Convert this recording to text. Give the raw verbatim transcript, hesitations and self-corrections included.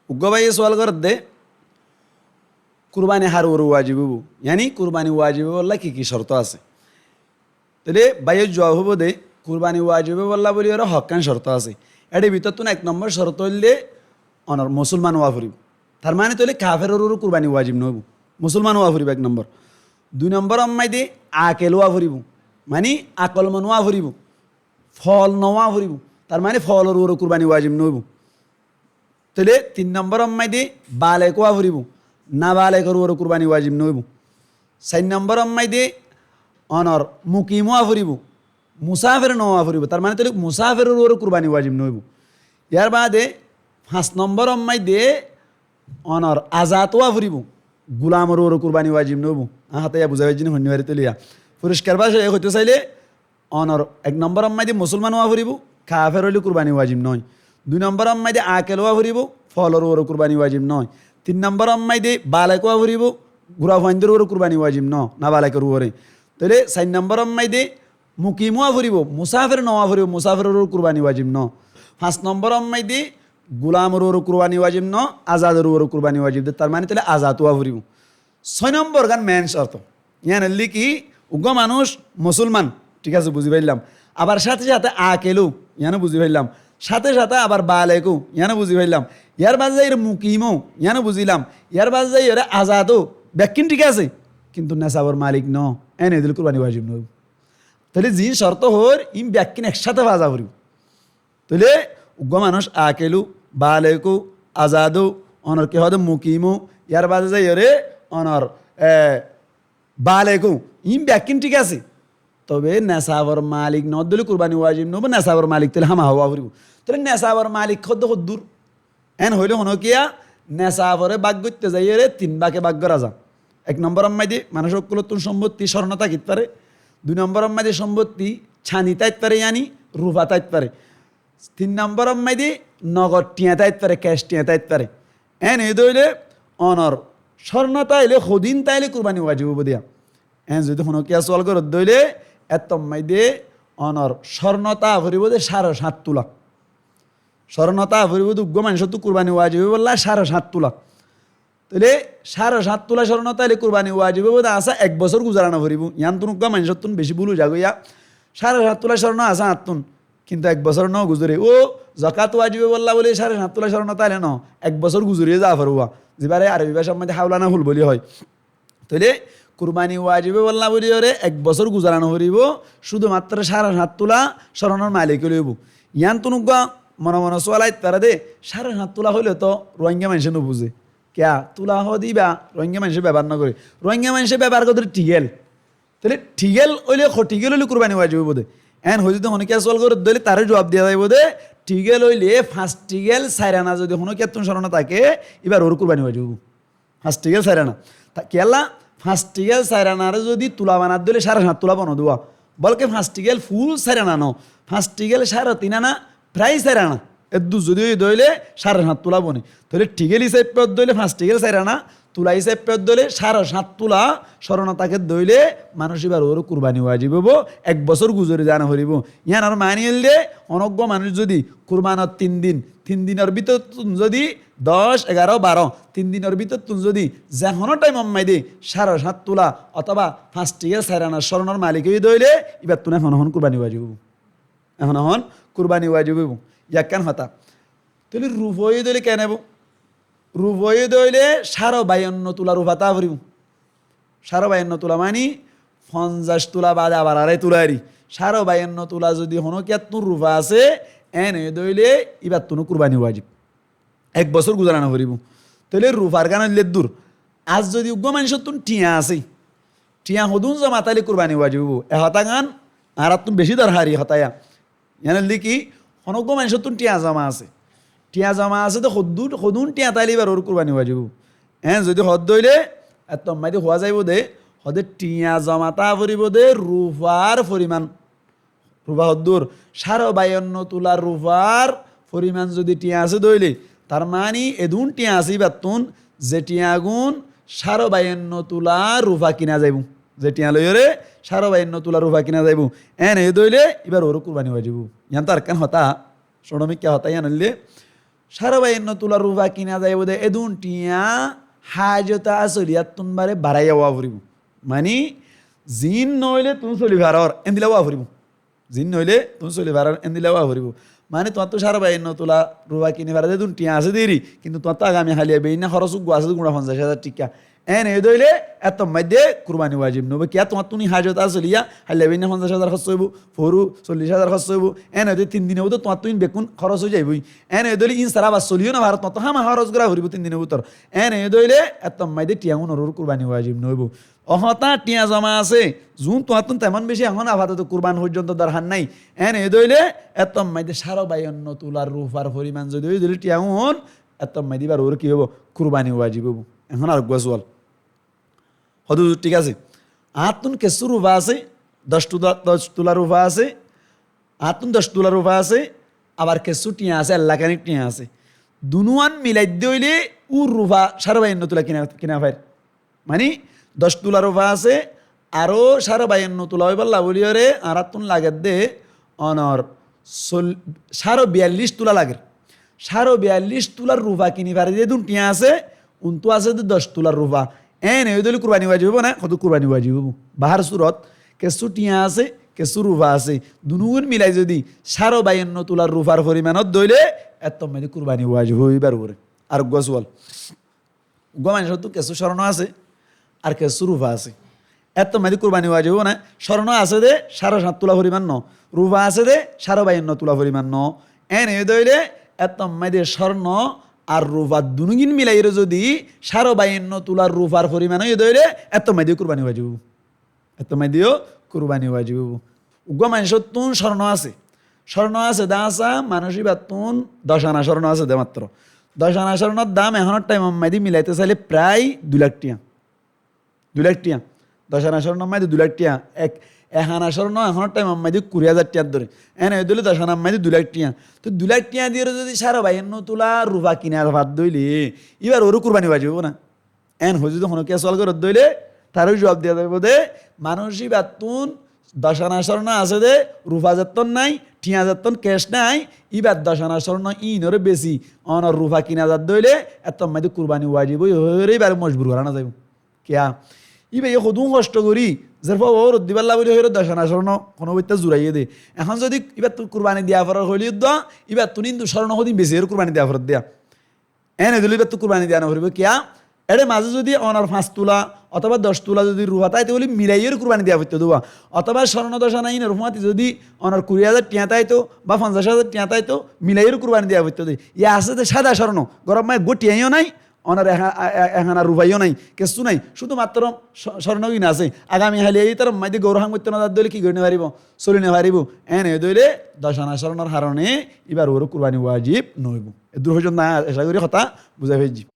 Uggwá báiye suwal gorédde, kurbani hár uore wajib óibo? Yáni kurbani wajib óibolla ki ki córto asé? Tóile báiyor juwab óibo de, kurbani wajib óibolla bóli ore hokkán córto asé. Ér bútottún ek nombor córto óilde onor musúlman ówa foribó. Tar mani tóile kaferor uore kurbani wajib nóibo, musúlman ówa foribó ek nombor. Dui nombor ommáide akel ówa foribó, mani akolmon ówa foribó, fool no ówa foribó. Tar mani foolor uore kurbani wajib nóibo. Tóile tin nombor ommáide balek ówa foribó, nabalekor uore kurbani wajib nóibo. Sair nombor ommáide onor mukim ówa foribó, musafer no ówa foribó. Tar mani tóile musaferor uore kurbani wajib nóibo. Yar bade fañs nombor ommáide onor azad ówa foribó, gulamor uore kurbani wajib nóibo. Añár hotá yá buzá faijjó né hoinno bari tóile yá. Foriskar bácaye hoitó saile, onor ek nombor ommáide musúlman ówa foribó, kafer óile kurbani wajib nó. Dui nombor ommáide akel ówa foribó, foolor uore kurbani wajib nó. Tin nombor ommáide balek ówa foribó, gura fuaindor uore kurbani wajib nó, nabalekor uore. Tóile sair nombor ommáide mukim ówa foribó, musafer no ówa foribó, musaferor uore kurbani wajib nó. Fañs nombor ommáide gulamor uore kurbani wajib nó, azador uore kurbani wajib de. Tar mani tóile azad ówa foribó. Sói nombor gán men córto. Yían óilde ki, uggwá manúic musúlman, thík asé, buzí faillám. Abar sáte sáte akeló, yíano buzí faillám. Sáte sáte abar balekó, yíano buzí faillám. Yar bade zaiyóre mukimó, yíano buzílam. Yar bade zaiyóre azadó, bekkín thík asé, kintu nesabor malik nó, en óile kurbani wajib nóibo. Tóile ziín córto hoóir, iín bekkín eksáte faza foribó. Tóile uggwá manúic akeló, balekó, azadó, onor ki hoóde mukimó, yar bade zaiyóre onor, e, balekó, iín bekkín thík asé. Tobe nesabor malik nó de óile kurbani wajib nóibo, nesabor malik tóile hámaha ówa foribó. Tóile nesabor malik hoóde hoddúr? En hoilé honókiya nesabore bák goitté zaiyóre tin báke bák gorá za. Ek nombor ommáide manúic ókkolóttun sombottí córno tákit fare, dui nombor ommáide sombottí candi táit fare, yáni rufa táit fare. Tin nombor ommáide nogod thiañ táit fare, kec thiañ táit fare. En óide óile onor córno táile hodin táile kurbani wajib óibo de yá. En zodi honókiya suwal gorédde óile, éttommáide onor córno táa foribó de sáre sát tula. Córno táa foribó de uggwá manúicottú kurbani wajib óibolla sáre sát tula. Tóile sáre sát tula córno táile kurbani wajib óibo de asé, ek bosór guzara no foribó. Yíanttún uggwá manúicottún bicí búl ói zagói yá. Sáre sát tula córno asé añáttún, kintu ek bosór no guzoré. Ó zakat wajib óibolla bóli sáre sát tula córno táile no, ek bosór guzoriyé za foribó. Zibáre Arobi bácar modde haulana hul bóli hoó. Tóile kurbani wajib óibolla bóli ore ek bosór guzara no foribó, cúdu matro sáre sát tula córnor malik óile óibo. Yíanttún uggwá mone mone suwal ait fare de, sáre sát tula hoilé to Ruáingga maincé no buzé. Kiyá? Tula hoó de íba Ruáingga maincé bebohár no goré. Ruáingga maincé bebohár goré de thigel. Tóile thigel óile, ho thigel óile kurbani wajib óibo de. En hoói zodi honókiya suwal gorédde óile taré juwab diya zaibo de, thigel óile fañs thigel sair ana zodi honókiyattún córno táke, íbar uore kurbani wajib óibo. Fañs thigel sair ana. Kiyólla? Fañs thigel sair anare zodi tula banadde óile sáre sát tula bone de. Bólke fañs thigel ful sair ana no, fañs thigel sáre tin ana, prai sair ana. Eddur zodi óiye de óile sáre sát tula bone. Tóile thigel hísafe ódde óile fañs thigel sair ana, tula hísafe ódde óile sáre sát tula córno táke de óile manúic íbar uore kurbani wajib óibo, ek bosór guzori za no foribó. Yíanor mani óilde, honóggwá manúic zodi kurbanor tin din, tin dinor bútottún zodi doc, egaró, baró, tin dinor bútottún zodi ze honó thaimor modde sáre sát tula otóba fañs thigel sair anar córnor malik óiye de óile, íbattún ehón ehón kurbani wajib óibo. Ehón ehón kurbani wajib óibo. Yían ekkán hotá. Tóile rufa óiye de óile keén óibo? Rufa óiye de óile sáre bayanno tula rufa táa foribó. Sáre bayanno tula mani fonzaic tula bade abar arai tula ari. Sáre bayanno tula zodi honókiyattún rufa asé, en óiye de óile íbattúno kurbani wajib. Ek bosór guzara no foribó. Tóile rufar gán óilde eddur. Ar zodi uggwá maincóttun thiañ asé, thiañ hodún zoma táile kurbani wajib óibo? E hotá gán añárattún bicí dorhari hotá yá. Yían óilde ki, honóggwá maincóttun thiañ zoma asé. Thiañ zoma asé de hodún, hodún thiañ táile íbar uore kurbani wajib óibo? En zodi hoódde óile, ettommáide hoó zaibo de, hoóde thiañ zoma táa foribó de rufar foriman. Rufa hoddúr? Sáre bayanno tula rufar foriman zodi thiañ asé de óile, tar mani edún thiañ asé íbattún, ze thiañgún sáre bayanno tula rufa kina zaibo. Ze thiañ loiyóre sáre bayanno tula rufa kina zaibo. En óiye de óile íbar uore kurbani wajib óibo. Yían to arekkán hotá, cóñço mikká hotá yían óilde, Sáre bayanno tula rufa kina zaibo de edún thiañ hájot asoliyattún bare baráiya ówa foribó. Mani, ziín noóile tuñí soli faror, endilla ówa foribó. Ziín noóile tuñí soli faror, endilla ówa foribó. Mani, tuáñttu sáre bayanno tula rufa kini fare de edún thiañ asé deri, kintu tuáñttu agami háliya beínna hóros uggúa asé de guñça fonzaic házar thíka. Éne óide óile, éttor maidde kurbani wajib noóibo. Kiyá, tuáñttu ín hájot asoliya, háliya beínna fonzaic házar hóros óibo, foóru sollic házar hóros óibo. Éne óide tin dine óide tuáñttu ín bekkún hóros ói zaiboi. Éne óide óile ín sára abar soliyo nofaró, tuáñttu hámaha hóros gorá foribó tin dine bútore. Éne óide óile, éttor maidde thiañ unoror kurbani wajib noóibo. Ó hotá, thiañ zoma asé, zuún tuáñttun temon beci ehón afatot kurban foijjonto dorhar nái. Éne óide óile, éttor maidde sáre bayanno tular rufar foriman zodi óide óile thiañ un, éttor maidde íbar uore ki óibo? Kurbani wajib óibo. Ehón areggúa sual. Hodú thík asé. Añáttun kessú rufa asé, doc tula, doc tula rufa asé, añáttun doc tula rufa asé, abar kessú thiañ asé, ellakani thiañ asé. Dunúan milai de óile ú rufa sáre bayanno tula kina, kina fair. Mani, doc tula rufa asé, aró sáre bayanno tula óibolla bóli óre, añárattún lager de, onor sol-, sáre biyallic tula lager. Sáre biyallic tular rufa kini fare de edún thiañ asé, untú asé de doc tular rufa. Éne óide óile kurbani wajib óibo né? Hodú kurbani wajib óibo. Bahár surot, kessú thiañ asé, kessú rufa asé. Dunúgin milai zodi sáre bayanno tular rufar forimanot de óile, éttor maidde kurbani wajib óibo íbar uore. Areggúa sual. Uggúa maincóttu kessú córno asé, ar kessú rufa asé. Éttor maidde kurbani wajib óibo né? Córno asé de sáre cáñt tula foriman no, rufa asé de sáre bayanno tula foriman no. Éne óide óile éttor maidde córno ar rufa dunúgin milaiyóre zodi sáre bayanno tular rufar foriman óide óile éttor maidde kurbani wajib óibo. Éttor maidde yó kurbani wajib óibo. Uggúa maincóttun córno asé. Córno asé de asá, manúic íbattun doc ana córno asé de matro. Doc ana córnor dam ehónor thaimor maidde milaite saile prai dui lak thiañ. Dui lak thiañ. Doc ana córnor maidde dui lak thiañ. Ek, ek ana córno ehónor thaimor maidde kuri házar thiañ dóre. Éne óide óile doc anar maidde dui lak thiañ. Toi dui lak thiañ diyóre zodi sáre bayanno tula rufa kina fare de óile, íbar uore kurbani wajib óibo né? Éen hoói zodi honó kiyé sual goré de óile, taró juab diya zaibo de, manúic íbattun doc ana córno asé de, rufa zettót nái, thiañ zettót kec nái, íbar doc ana córno íinoré besi, onor rufa kina zar de óile, éttor maidde kurbani wajib óibo hoói íbaré mojbur gorá no zaibo. Kiyá? Íbaye hodún hoctho gorí, zerfua uore dibálla bóli hoói doc ana córno honó boitta zuraiyé de. Ehón zodi íbattun kurbani diya forer hoilé yó de, íbattun ín de córno hodún besi hoói kurbani diya forer de. Éne dóile íbattú kurbani diya noforibó. Kiyá? Éçe mazé zodi onor fañs tula otóba doc tula zodi rufa táito óile milaiyóre kurbani diya foitto de. Otóba córno doc ana ínor fúañti zodi onor kuri házar thiañ táito ba fonzaic házar thiañ táito, milaiyóre kurbani diya foitto de. Yá asé de sáda córno, góror maze eggúa thiañyó nái, onor eha-, e-, e-, ehana rufaiyó nái, kessú nái, cúdu matro có-, córnogin asé. Agami háliya ítarar maze gouró ham goittó no zar de óile ki gorí no faribó? Soli no faribó. Éne dóile doc ana córnor harone íbar uore kurbani wajib no óibo. Eddúr foijjonto añí acá gorí hotá buzái faijjí.